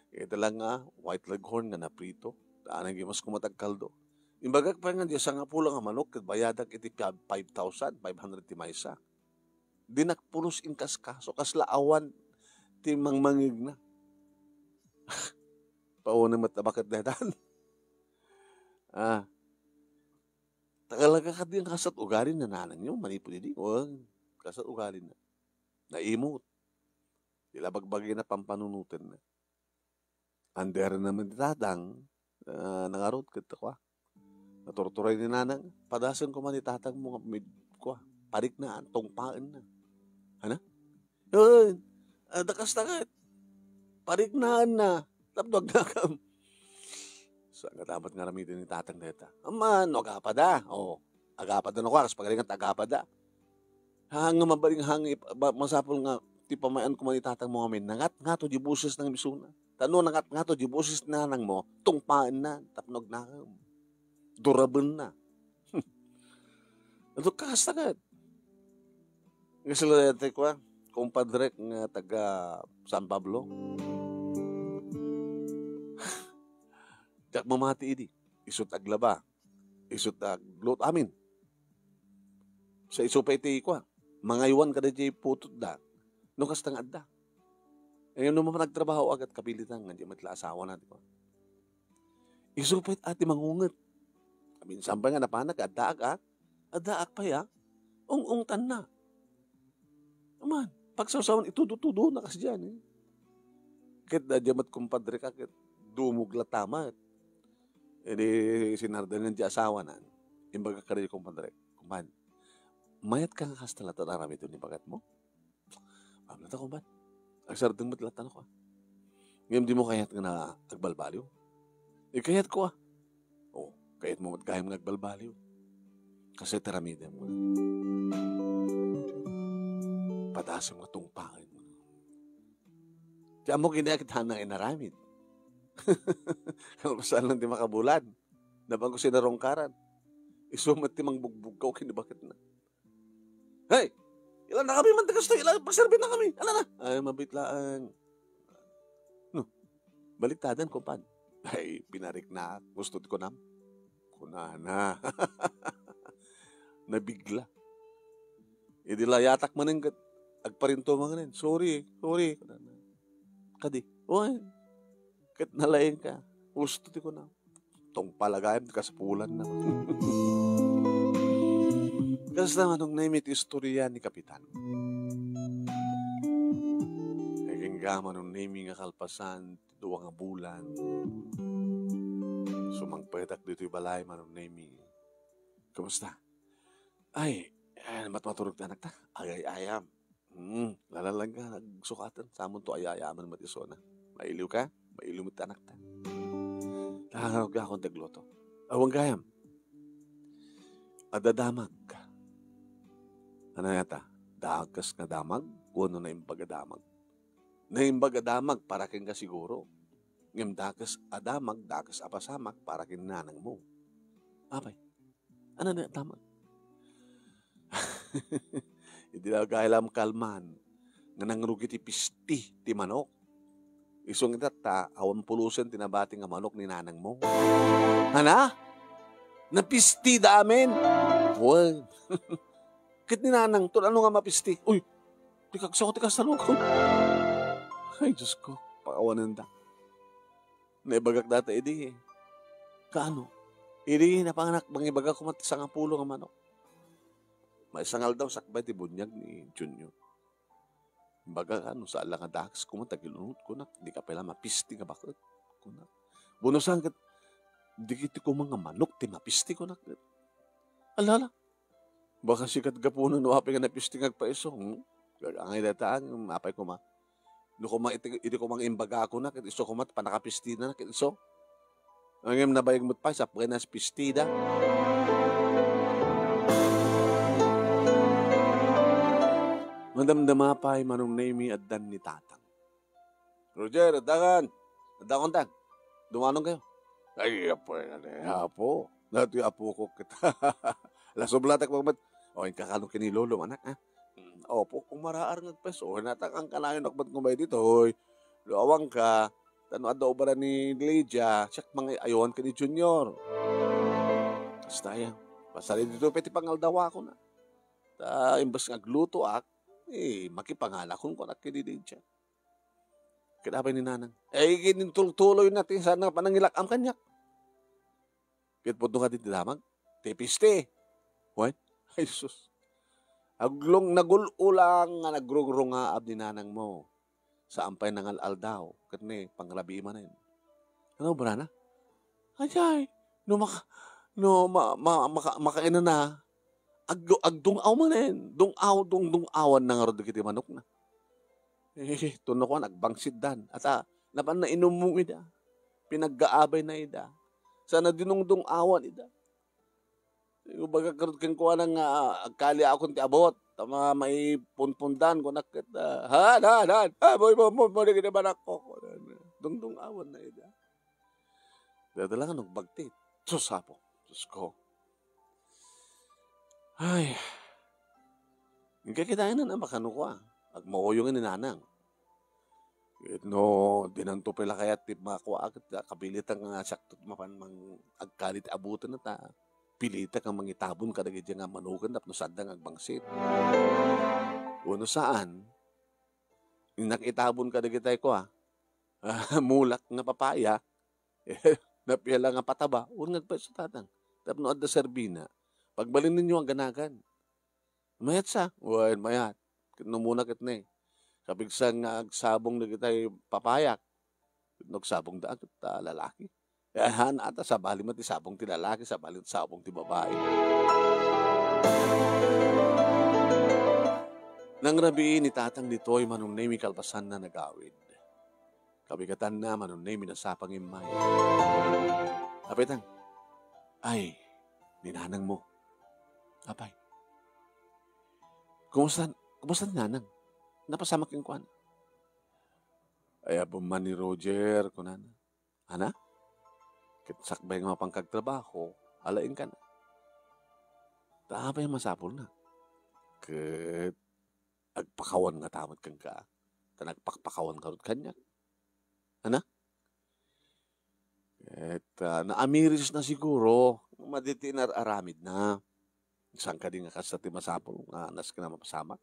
Ita lang nga, white leghorn nga naprito. Anan gimas koma ti agkaldo. Imbagak pay nga diay sangapulo nga manok, ket bayadak iti five thousand five hundred ti maysa. Dinak pulos inkaskaso, kasla awan ti mangmangngegna. Pauna met a baket daytan. Ah. Talaga kadi nga kasat ugali na nanangyo, manipud idi? O, kasat ugali na. Naimot. Di la bagbagina pampanunotenna. Anderen naman ti tatang, ah, nangarud ket kua. Naturturay ni Nanang, "Padasen koma ni tatang mo nga med-, kua, pariknaan, tungpaenna." Ana? "Yun, adda kasta ket. Pariknaanna, tapno agnakam." Saan nga dapat nga aramiden ni tatang dayta? Amman, no agapada. O, agapada no kua, kas pagalingan ta agapada. Haan nga mabalin, haan nga ip-, ba-, masapul nga ti pamay-an koma ni tatang mo ngamin, nangatngato di boses na nga misuna. Ta no nangatngato di boses ni nanang mo, tungpaenna, tapno agnakam. Durabenna. Adu kasta ket. Nga sila daytoy kua, kumpadrek nga taga San Pablo. Diak mamati idi. Isut aglaba. Isut agluto amin. Sa isu pay ti kua, mangaywan kada diay putotda. No kasta nga adda. Ngayon, no managtrabaho agat kapilitan nga di met la asawana, di ba? Isu pay ti mangunget. Minsan pay nga napanak, addaak, ah. Addaak pay, ah. Ung-ungtanna. Aman, pagsawsawan, itudo-tudo na kasi diyan, eh. Ket da diyan met kumpadre ka, ket dumog la tamat. Idi sinardan nga di asawa na, imbaga ka di kumpadre, "Kumpan, mayat ka nga kasta latta aramidon ni bagat mo?" Amna ta, kumpan. Agsardeng met latta no, kua. Ngem di mo kayat nga na agbalbaliw? Ikayat ko, ah. O, kayat mo met gayam nga agbalbaliw. Kasi taramidem mo. Padasem nga tungpaen mo. Ti ammo kini akit hana inaramid. Kalpasan lang ti makabulan. Nabanko sinarungkaran. Isu met ti mangbugbugkaw kinibaketna. "Hey! Ilan na kami man ti kastoy? Ilan, pagserbi na kami? Ala na!" Ay, mabitlaan. No, baliktadan, kumpan. Ay, pinariknaak. Gusto ti kunam. Kunana. Nabigla. Idi layatak manen ket agparinto manen. "Sorry, sorry." Kunana. Kadi, "Oy, ket nalaing ka." Gusto ti kunam. Tungpal a gayam ti kasapulan na. Kasta, Manong Nemi, ti istorya ni Kapitan. Agingga, Manong Nemi, nga kalpasan ti dua nga bulan, sumangpetak ditoy balay, Manong Nemi. Kumusta? Ay, eh, matmaturog ti anakta. Agay-ayam. Hmm, lalalang ka, nagsukaten. Samonto, ayayaman met isuna. Mailiw ka? Mailiw met ti anakta. Nangarugakon ti agluto. Awan gayam. Adda damag. Ano yata? Dakes nga damag? Wenno naimbag a damag? Naimbag a damag para kenka siguro. Ngem dakes a damag, dakes a pasamak para ken nanangmo. Apay, ano na damag? Idi la gayam kalman nga nangrugi ti pisti ti manok. Isu nga itatta, awan pulusen ti nabati nga manok ni nanangmo. Hana? Napisti da amin? Wen. Ket ni nanangto, ano nga mapisti? Uy, ti kagsaw ti kasalukan. Ay, Diyos ko, pakawanenda. Naibagak data idi. Kaano? Idi napanganak, mangibaga koma ti sangapulo nga manok. Maysa nga aldaw, sakbay ti buniag ni Junior. Imbaga, ano, saan la nga dakes koma ti agilunod, kunak, di ka pay la mapisti nga baket, kunak. Bunosan ket, di kiti koma nga manok ti mapisti, kunak. Alala, baka sikat gapuna no apay nga napisti nga agpaiso, hmm? Gagangay dayta, apay koma. No koma iti, iti koma nga imbagakon na, ket isu koma ti pannakapistina, ket isu. Ngem nabayag met pay, sapay nga napisti da. Madamdama pay, Manong Nemy, addan ni Tatang. Roger, addangan. Addangan, Tang. Dumanon kayo. Ay, apo, ay, apo. Datoy apokok ket. Lasublatak met. O, inka kano ken ni Lolo, anak, ha? Mm, opo, kung maraar nga agpaiso, natakan kanayon akbat kumay ditoy. Luawang ka, tano adda ubara ni Lydia, siak mangayawan ken ni Junior. Basta yan. Pasali dito, pwede pangaldawakon na. Ta, imbes nga aglutoak, eh, makipangalakon ko anak ken ni Lydia. Ket apay ni Nanang? Eh, ket intultuloy na ti saan nga panangilak-am kaniak. Ket pudno kadi ti damag? Ti pisti. Wen? Ay, sus. Aglong, nagul-ulang nga nagrugrungaab ni nanangmo. Saan pay nangal-aldaw, ket ni pangrabii manen. Ano, brana? Ajay, no maka-, no ma-, ma-, maka-, makainana, ag-, agdung-aw manen. Dung-aw, dung-, dung-awan na ngarud dagiti manokna. Eh, tuno kuan, agbangsit dan. At, ah, napan na inumong ida. Pinaggaabay na ida. Sana dinungdung-awan ida. Ibaga karud kenkuana nga, ah, agkaliakon ti abot. Ta ma-, maipunpundan, kunak ket, ah, han, han, han. Ah, boy, boy, boy, boy, dagiti manakko. Dungdung-awan na ida. Dada lang, ano, bagtit. Sus, apo. Sus ko. Ay. Inka kitaen na, makano ko, ah. Agmauyong ni nanang. Ket no, dinanto pay la kayat ti makuaak, ket kapilitan nga siakto mapan mang agkali ti aboten ta. Pilitak nga mangitabon kadagiti nga manoken tapno saanda nga agbangsit. Wenno saan, innak itabon kadagiti kua, mulak nga papaya, napiala nga pataba, wen nga agpaiso tatang. Tapno adda serbina, pagbalinenyo a ganagan. Mayat sa? Wen, mayat. Ket no umuna ket ne, kapigsa nga agsabong dagiti papayak. Ket no agsabong da, ket, ah, lalaki. Eh, han, ata sabali met ti sabong ti lalaki, sabali met sabong ti babai. Nangrabii ni tatang ditoy, Manong Nemy, kalpasanna nagawid. Kabigatanna, Manong Nemy, nasapang immay. Apay tang, ay, ni nanang mo. Apay. Kumusta, kumusta ni nanang? Napasamak kenkuana. Ay, apo man ni Roger, kunana. Ana? Ket sakbay nga mapan kagtrabaho, alaen ka na. Ta apay a masapulna? Ket agpakawan nga ta met kenka. Ta nagpakpakawan ngarud kaniak. Ana? Ket, ah, naamiris na siguro, madi ti inar-aramidna. Saan kadi nga kasta ti masapul nga nasken a mapasamak?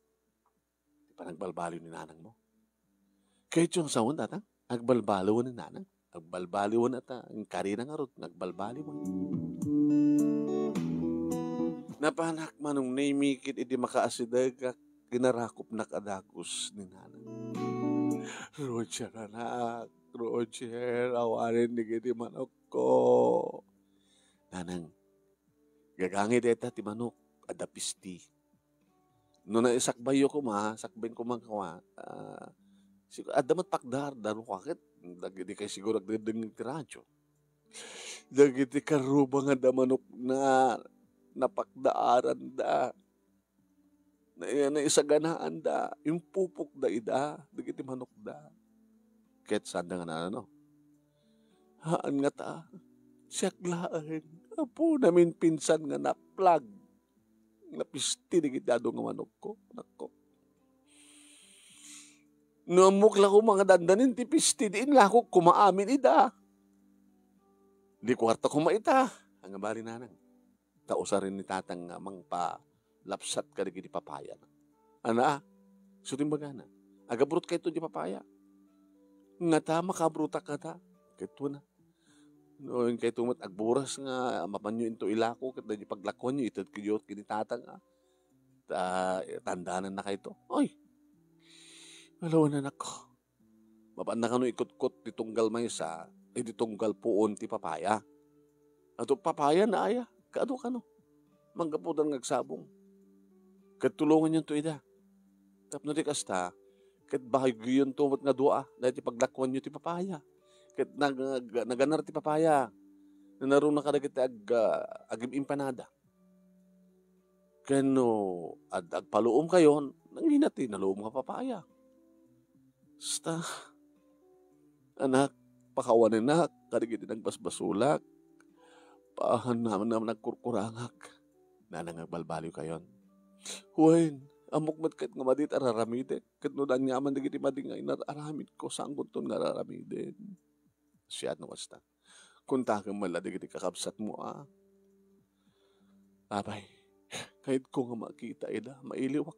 Ti panagbalbaliw ni nanang mo. Kayatyo nga sawen, tatang, agbalbaliwen ni nanang. Agbalbaliwen ata, inkarina ngarud, agbalbaliwen. Napanak, Manong Nemy, ket idi makaasidegak, ginarakopnak a dagus ni nanang. Roger, anak, Roger, awanen dagiti manokko. Nanang, gagangay dayta ti manok, adda pisti. No naisakbayyo koma, sakbayen koma koma, ah, sig-, adda met pakdaarda no kua ket dagiti kay siguro agdengdengngeg ti radyo. Dagiti karrubangan a manokna, napakdaaranda. Na-, naisaganaanda, impupokda ida, dagiti manokda. Ket saanda nga naan, no? Haan ngata, siak laeng, Apo, naminpinsan nga naplag, napisti dagiti adu nga manokko, anakko. No ammok la koma nga dandanin ti pisti, diin lakok koma amin ida. Di kuarta koma ita. Ania bali, nanang? Ta usaren ni tatang nga mangpalapsat kadagiti papayana. Ana, isu ti imbagana, "Agabrot kayto di papaya." Ngata, makabrotak ngata. Ket kuna, "No, inkayto met agburas nga mapanyo into ilako, ket daydi paglakuanyo, itedyo ket ken ni tatang, a, ta tandanannakayto." Ay, alawan, anakko. Mapanna kano ikutkot ti tunggal maysa, iti tunggal puon ti papaya. Adu papaya na aya, kaadu kano. Manggapudan nga agsabong. Ket tulonganyonto ida. Tapno di kasta, ket bagiyoyonto met nga dua, daydi paglakuanyo ti papaya. Ket nag-, nag-, naganar ti papaya. Nanaruna kadagiti ag-, ah, agim-impanada. Ken no ad-, agpaluomkayon, nangina ti naluom nga papaya. Basta, anak, pakawanenak kadagiti nagbasbasolak. Paahan naman naman nagkurkurangak. Nanang, agbalbaliwkayon. Wen, ammok met ket nga madi ti ar-aramidek, ket no aniaman dagiti madi nga inar-aramidko, saankonton nga ar-aramiden. Siak no kasta. Kuntakem met la dagiti kakabsatmo, a. Apay, kayatko nga makita ida, mailiwak.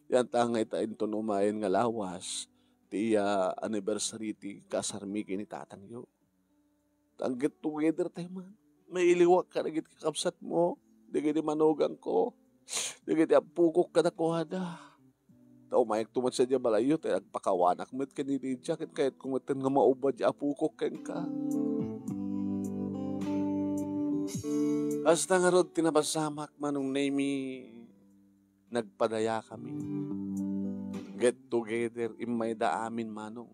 Yan ta nga ita inton umayen nga lawas, ti, ah, anniversary ti kasarmi ken ni tatangyo. Ta get together tayo man. Mailiwak kadagiti kakabsatmo, dagiti manugangko, dagiti appokok kadakuada. Ta umayakto met sadiay balayyo, ta agpakawanak met ken ni Lydia, ket kayatko met nga maubad ti appokok kenka. Kasta ngarud ti napasamak, Manong Nemy, nagpadayakami. Get together, immayda amin, Manong.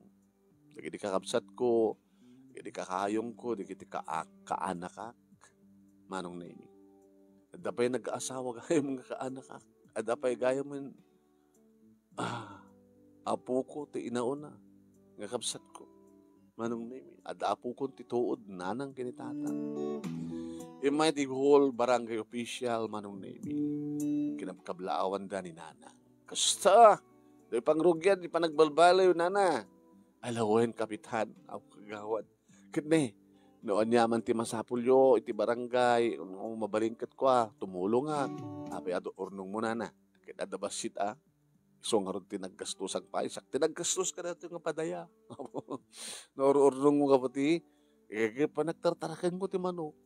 Dagiti kakabsatko, dagiti kakayongko, dagiti ka-, kaanakak, Manong Nemy. Adda pay nag-asawa gayam nga kaanakak. Adda pay gayam, ah, apoko ti inauna nga kabsatko, Manong Nemy. Adda apokon ti tuod, nanang ken ni tatang. Immay ti whole barangay official, Manong Nemy. Kinabkablaawan da ni nanang. Kasta, dagiti pangrugian, dagiti panagbalbaliw, nana. Alawen, Kapitan, apo kagawad. Ket ne, no aniaman ti masapulyo iti barangay, no mabalin ket kua, tumulongak. Apay adu urnongmo, nana. Ket adda bassit, a. Isu ngarud ti naggastosak pay, siak ti naggastos kadaytoy nga padaya. No ur-urnongmo, kapati, eh, ket panagtartarakenko ti manok.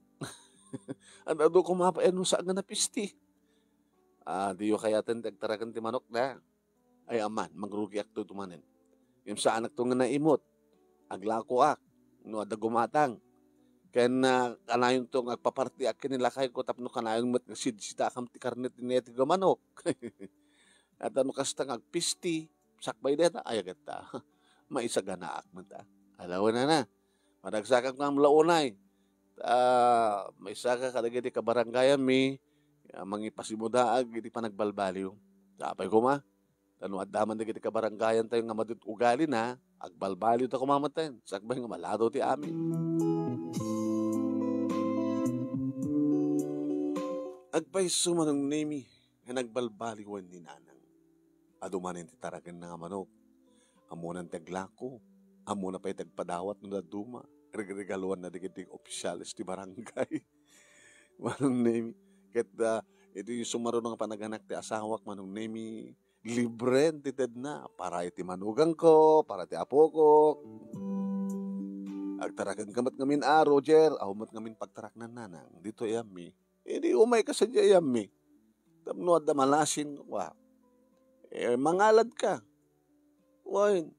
Adu, adu koma pay no saan nga napisti. Ah, diyo kayaten ti agtaraken ti manok da. Ay, aman, mangrugiak to tumanen. Ngem saanakto nga naimut. Aglakoak no adda gumatang. Ken, ah, kanayonto nga agpapartiak ken ni lakayko tapno kanayon met nga sidsidakam ti karne ti neteg a manok. Ket no kasta nga agpisti, sakbay dayta, ay, agetta. Maisaganaak met, a. Alawen, nana. Managsakanka la unay. Ta maisaka kadagiti kabarangayanmi, a, mangipasimudaak iti panagbalbaliw. Apay koma, ta no adda man dagiti kabarangayantayo nga madut ugalina, agbalbaliwta koma metten, sakbay nga maladaw ti amin. Agpayso, Manong Nemy, nga nagbalbaliwen ni Nanang. Adu manen ti tarakenna nga manok. Ammonan ti aglako. Ammona pay ti agpadawat no dadduma. Regregaluanna dagiti opisyales ti barangay. Manong Nemy. Ket, ah, iti sumaruno nga panaganak ti asawak, Manong Nemy, libren ti tedna. Para iti manugangko, para ti apokok. Agtarakenka met ngamin, a, Roger. Awan met ngamin pagtaraknan, Nanang. Ditoy ammi. Idi umayka sadiay ammi. Tapno adda malasin, wa. Eh, mangaladka. Wen,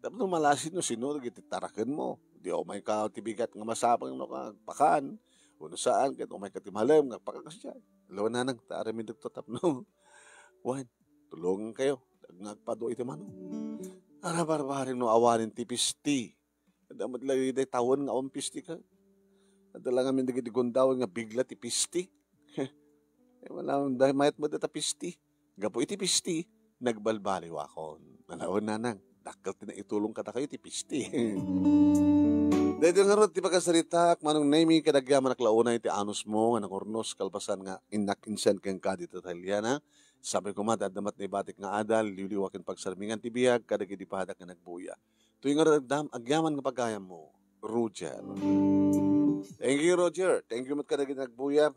tapno malasin no sino dagiti tarakenmo. Di umayka ti bigat nga masapul no agpakan. Wenno saan, ket umayka ti malem nga agpakan, kasdiay. Alawen, Nanang, ta aramidekto tapno Wen, tulongankayo nga agpadua iti manok. Ara barbareng no awanen ti pisti. Adda met lagi day tawen nga awan pisti ka. Adda la ngamin dagiti gundaway nga bigla ti pisti. Eh, wala, dahil mayat met data pisti. Gapu iti pisti, nagbalbaliwakon. Nalawen nanang, dakkel ti naitulong kadakayo ti pisti. Daytoy ngarud ti pakasaritaak, Manong Nemy, kadagyaman a klauna iti anus mo nga nangurnos kalpasan nga innak insen kenka dita Italiana. Sabi koma, adda met naibatik nga adal, liwliwa ken pagsarmingan ti biag kadagiti padak nga nagbuya. Toy ngarud agdam-, agyaman nga pagayam mo, Roger. Thank you, Roger. Thank you met kadagiti nagbuya.